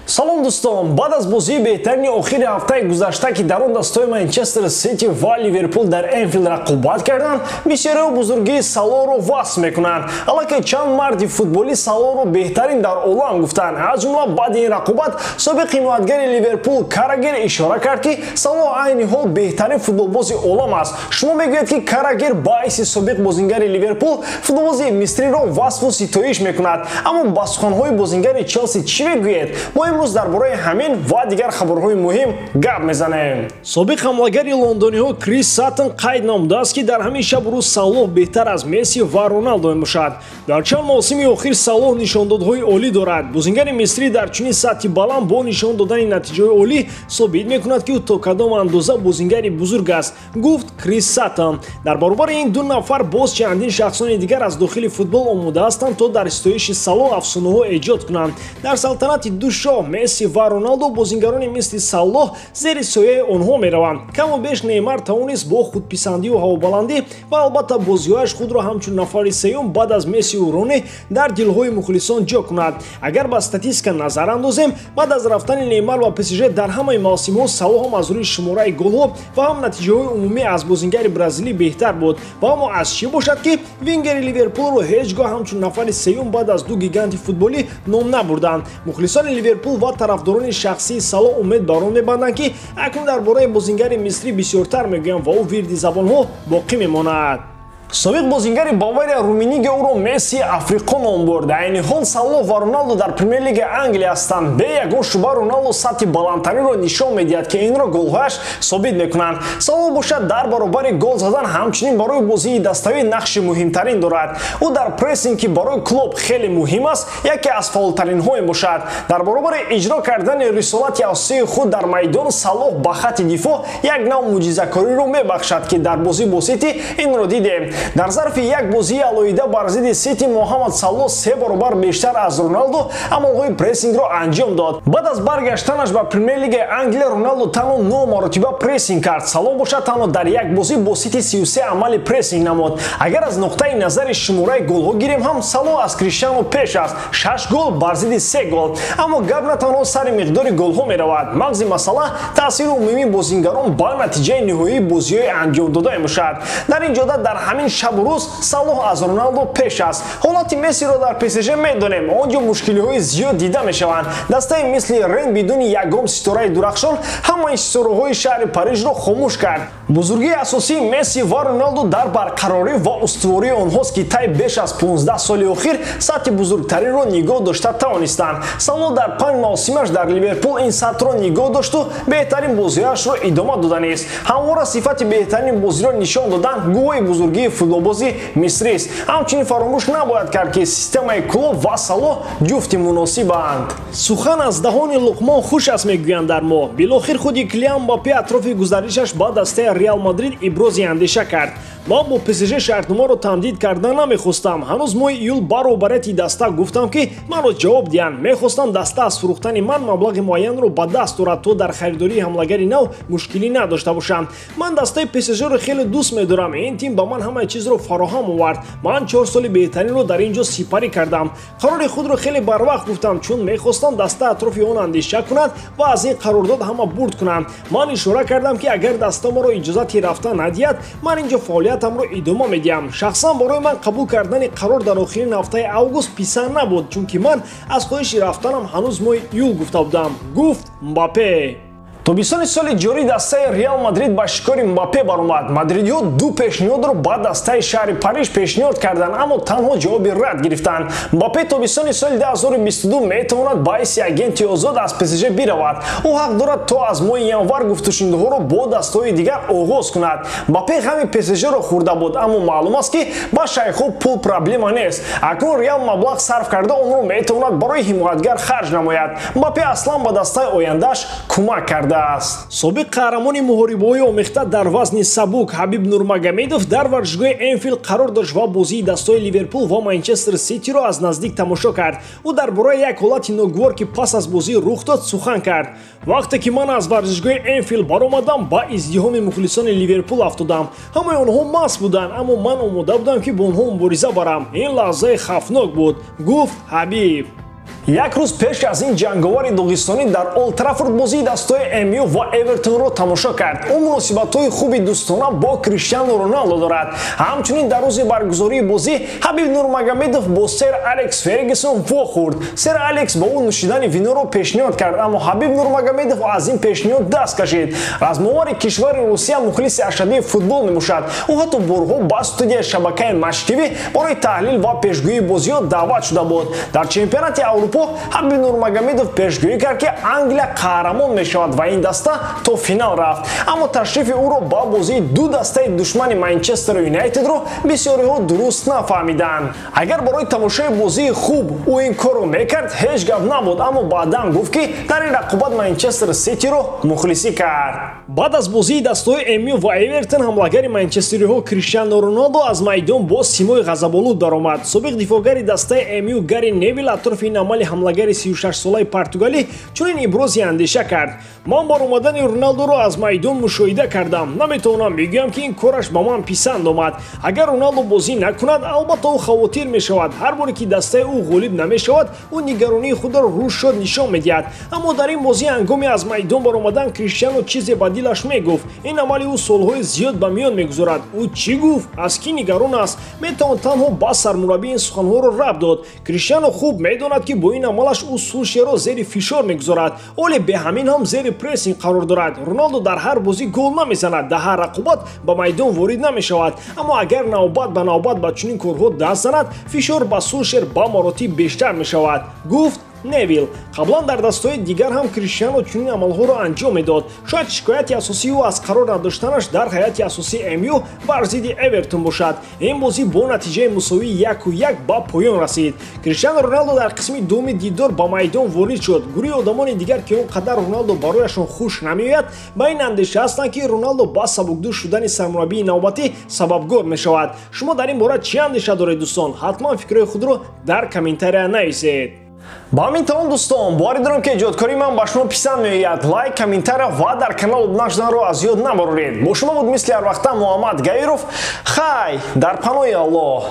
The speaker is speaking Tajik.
Салом дӯстон, баъд аз бозии беҳтарини охири ҳафтаи гузашта, ки дар он дастаҳои Манчестер Сити ва Ливерпул дар Энфилд рақобат карданд, бисёриҳо бузургии Салоҳро васф мекунанд. Аллакай чанд марди футболӣ Салоҳро беҳтарин дар олам гуфтанд. Аз ҷумла баъди ин рақобат собиқ ҳимоятгари Ливерпул Карагер ишора кард, ки Салоҳ айни ҳол беҳтарин футболбози олам аст. Шумо мегӯед, ки Карагер ба ҳайси собиқ бозингари Ливерпул футболбози мисриро васфу ситоиш мекунад, аммо ба суханҳои бозингари Челси чӣ мегӯед? Мо имрӯз дар бораи ҳамин ва дигар хабарҳои муҳим гап мезанем. Собиқ ҳамлагари лондониҳо Крис Саттон қайд намудааст, ки дар ҳамин шабу рӯз Салоҳ беҳтар аз Месси ва Роналдо мебошад. Дар чанд мавсими охир Салоҳ нишондодҳои олӣ дорад. Бозингари мисрӣ дар чунин сатҳи баланд бо нишон додани натиҷаҳои олӣ собит мекунад, ки ӯ то кадом андоза бозингари бузург аст, гуфт Крис Саттон. Дар баробари ин ду нафар боз чандин шахсони дигар аз дохили футбол омода ҳастанд, то дар ситоиши Салоҳ афсонаҳо эҷод кунанд. Дар салтанати ду шоҳ Месси ва Роналдо бозингарони мисли Салоҳ зери сояи онҳо мераванд. Каму беш Неймар тавонист бо худписандию ҳавобаландӣ ва албатта бозиҳояш худро ҳамчун нафари сеюм баъд аз Мессию Рони дар дилҳои мухлисон ҷо кунад. Агар ба статистика назар андозем, баъд аз рафтани Неймар ба ПСЖ дар ҳамаи мавсимҳо Салоҳ ҳам аз рӯи шумораи голҳо ва ҳам натиҷаҳои умумӣ аз бозингари бразилӣ беҳтар буд. Ва аммо аз чӣ бошад, ки вингери Ливерпулро ҳеҷ гоҳ ҳамчун нафари сеюм баъд аз ду гиганти футболӣ ном набурданд. Мухлисони Ливерпул ва тарафдорони шахсии Салоҳ умед бар он мебанданд, ки акнун дар бораи бозингари мисрӣ бисёртар мегӯянд ва ӯ вирди забонҳо боқӣ мемонад. Собиқ бозингари Бавария Руминиге ӯро Месси Африқо ном бурд. Айни ҳол Салоҳ ва Роналдо дар Премер-лигаи Англия ҳастанд. Бе ягон шубҳа Роналдо сатҳи баландтаринро нишон медиҳад, ки инро голҳояш собит мекунанд. Салоҳ бошад дар баробари гол задан ҳамчунин барои бозии даставӣ нақши муҳимтарин дорад. Ӯ дар прессинг, ки барои Клоп хеле муҳим аст, яке аз фаъолтаринҳо мебошад. Дар баробари иҷро кардани рисолати асосии худ дар майдон, Салоҳ ба хатти дифоъ як нав мӯъҷизакориро мебахшад, ки дар бозӣ бо Сити инро дидем. Дар зарфи як бозии алоҳида бар зидди Сити Муҳаммад Салоҳ се баробар бештар аз Роналдо амалҳои прессингро анҷом дод. Баъд аз баргаштанаш ба Премер-лигаи Англия Роналдо танҳо 9 маротиба прессинг кард. Салоҳ бошад танҳо дар як бозӣ бо Сити 33 амали прессинг намуд. Агар аз нуқтаи назари шумораи голҳо гирем ҳам Салоҳ аз Криштиану пеш аст, 6 гол бар зидди 3 гол. Аммо гап на танҳо сари миқдори голҳо меравад. Мағзи масъала таъсири умумии бозингарон ба натиҷаи ниҳоии бозиҳои анҷомдода мебошад. Дар ин ҷода дар ҳамин шабу рӯз Салоҳ аз Роналдо пеш аст. Ҳолати Мессиро дар ПСЖ медонем, он ҷо мушкилиҳои зиёд дида мешаванд. Дастаи мисли Рен бидуни ягон ситораи дурахшон ҳамаи ситораҳои шаҳри Парижро хомӯш кард. Бузургии асосии Месси ва Роналдо дар барқарорӣ ва устувории онҳост, ки тай беш аз 15 соли охир сатҳи бузургтаринро нигоҳ дошта тавонистанд. Салоҳ дар 5 мавсимаш дар Ливерпул ин сатҳро нигоҳ дошту беҳтарин бозиҳояшро идома доданист. Ҳамвора сифати беҳтарин бозиро нишон додан гувоҳи бузургии футболбози мисрист. Ҳамчунин фаромӯш набояд кард, ки системаи Клоп ва Салоҳ ҷуфти муносибанд. Сухан аз даҳони Луқмон хуш аст, мегӯянд дар мо. Билохир худи Килиан Мбаппе атрофи гузаришаш ба дастаи Реал Мадрид ибрози андеша кард. Ман бо ПСЖ шартномаро тамдид кардан намехостам. Ҳанӯз моҳи июл баробарияти даста гуфтам, ки маро ҷавоб диҳанд. Мехостам даста аз фурӯхтани ман маблағи муайянро ба даст орад, то дар харидории ҳамлагари нав мушкилӣ надошта бошам. Ман дастаи ПСЖ-ро хеле дӯст медорам. Ин тим ба ман ҳамаи чизро фароҳам овард. Ман 4 соли беҳтаринро дар ин ҷо сипарӣ кардам. Қарори худро хеле барвақт гуфтам, чун мехостам даста атрофи он андеша кунад ва аз ин қарордод ҳама бурд кунанд. Ман ишора кардам, ки агар даста маро иҷозати рафтан надиҳад, ман ин ҷо фаъолиятамро идома медиҳам. Шахсан барои ман қабул кардани қарор дар охирин ҳафтаи август писанд набуд, чунки ман аз хоҳиши рафтанам ҳанӯз моҳи июл гуфта будам, гуфт Мбаппе. Тобистони соли ҷорӣ дастаи Реал Мадрид ба шикори Мбаппе баромад. Мадридиҳо ду пешниҳодро ба дастаи шаҳри Париж пешниҳод карданд, аммо танҳо ҷавоби рад гирифтанд. Мбаппе тобистони соли 2022 метавонад ба ҳайси агенти озод аз ПСЖ биравад. Ӯ ҳақ дорад то аз моҳи январ гуфтушунидҳоро бо дастаҳои дигар оғоз кунад. Мбаппе ғами ПСЖ-ро хӯрда буд, аммо маълум аст, ки ба шайхҳо пул проблема нест. Акнун Реал маблағ сарф карда онро метавонад барои ҳимоятгар харҷ намояд. Мбаппе аслан ба дастаи ояндааш кӯмак карда. Собиқ қаҳрамони муҳорибаҳои омехта дар вазни сабук Ҳабиб Нурмагомедов дар варзишгоҳи Энфилд қарор дошт ва бозии дастаҳои Ливерпул ва Манчестер Ситиро аз наздик тамошо кард. Ӯ дар бораи як ҳолати ногувор, ки пас аз бозӣ рух дод, сухан кард. Вақте ки ман аз варзишгоҳи Энфилд баромадам, ба издиҳоми мухлисони Ливерпул афтодам. Ҳамаи онҳо маст буданд, аммо ман омода будам, ки бо онҳо мубориза барам. Ин лаҳзаи хавфнок буд, гуфт Ҳабиб. Як рӯз пеш аз ин ҷанговари доғистонӣ дар Олд Траффорд бозии дастаҳои МЮ ва Эвертонро тамошо кард. Ӯ муносибатҳои хуби дӯстона бо Криштиану Роналдо дорад. Ҳамчунин дар рӯзи баргузории бозӣ Ҳабиб Нурмагомедов бо сэр Алекс Фергюсон вохӯрд. Сэр Алекс ба ӯ нӯшидани виноро пешниҳод кард, аммо Ҳабиб Нурмагомедов аз ин пешниҳод даст кашид. Размовари кишвари Русия мухлиси ашаддии футбол мебошад. Ӯ ҳатто борҳо ба студияи шабакаи Матч ТВ барои таҳлил ва пешгӯии бозиҳо даъват шуда буд. Дар чемпионати Аврупо Ҳабиб Нурмагомедов пешгӯӣ кард, ки Англия қаҳрамон мешавад ва ин даста то финал рафт. Аммо ташрифи ӯро ба бозии ду дастаи душмани Манчестер Юнайтедро бисёриҳо дуруст нафаҳмиданд. Агар барои тамошои бозии хуб ӯ ин корро мекард, ҳеҷ гап набуд, аммо баъдан гуфт, ки дар ин рақобат Манчестер Ситиро мухлисӣ кард. Баъд аз бозии дастаҳои МЮ ва Эвертон ҳамлагари манчестериҳо Криштиану Роналдо аз майдон бо симои ғазаболуд даромад. Собиқ дифоъгари дастаи МЮ Гари Невил атрофи ин амали ҳамлагари 36-солаи португалӣ чунин ибрози андеша кард: «Ман баромадани Роналдоро аз майдон мушоҳида кардам. Наметавонам бигӯям, ки ин кораш ба ман писанд омад. Агар Роналдо бозӣ накунад, албатта, ӯ хавотир мешавад. Ҳар боре ки дастаи ӯ ғолиб намешавад, ӯ нигаронии худро рӯшод нишон медиҳад. Аммо дар ин бозӣ ҳангоми аз майдон баромадан Криштиано чизе ба дилаш мегуфт. Ин амали ӯ солҳои зиёд ба миён мегузорад. Ӯ чӣ гуфт? Аз кӣ нигарон аст? Метавон танҳо ба сармураббӣ ин суханҳоро рабт дод. Криштиано хуб медонад, ки бо ин амалаш ӯ Сулшерро зери фишор мегузорад. Оле бе ҳамин ҳам зери прессинг қарор дорад. Роналдо дар ҳар бозӣ гол намезанад, дар ҳар рақобат ба майдон ворид намешавад. Аммо агар навбат ба навбат ба чунин корҳо даст занад, фишор ба Сулшер ба маротиб бештар мешавад», гуфт Невил. Қаблан дар дастаҳои дигар ҳам Криштиано чунин амалҳоро анҷом медод. Шояд шикояти асосии ӯ аз қарор надоштанаш дар ҳайати асосии МЮ бар зидди Эвертон бошад. Ин бозӣ бо натиҷаи мусовии 1-1 ба поён расид. Криштиану Роналдо дар қисми дуввуми дидор ба майдон ворид шуд. Гурӯҳи одамони дигар, ки он қадар Роналдо барояшон хуш намеояд, ба ин андеша ҳастанд, ки Роналдо ба сабукдӯш шудани сармураббии навбатӣ сабабгор мешавад. Шумо дар ин бора чӣ андеша доред, дӯстон? Ҳатман фикрҳои худро дар комментария нависед. Ба ҳамин тамом, дӯстон. Боварӣ дорам, ки эҷодкории ман ба шумо писанд меояд. Лайк, комментария ва дар канал обуна шуданро аз ёд набароред. Бо шумо буд мисли ҳар вақта Муҳаммад Гаиров. Хай, дар паноҳи Аллоҳ.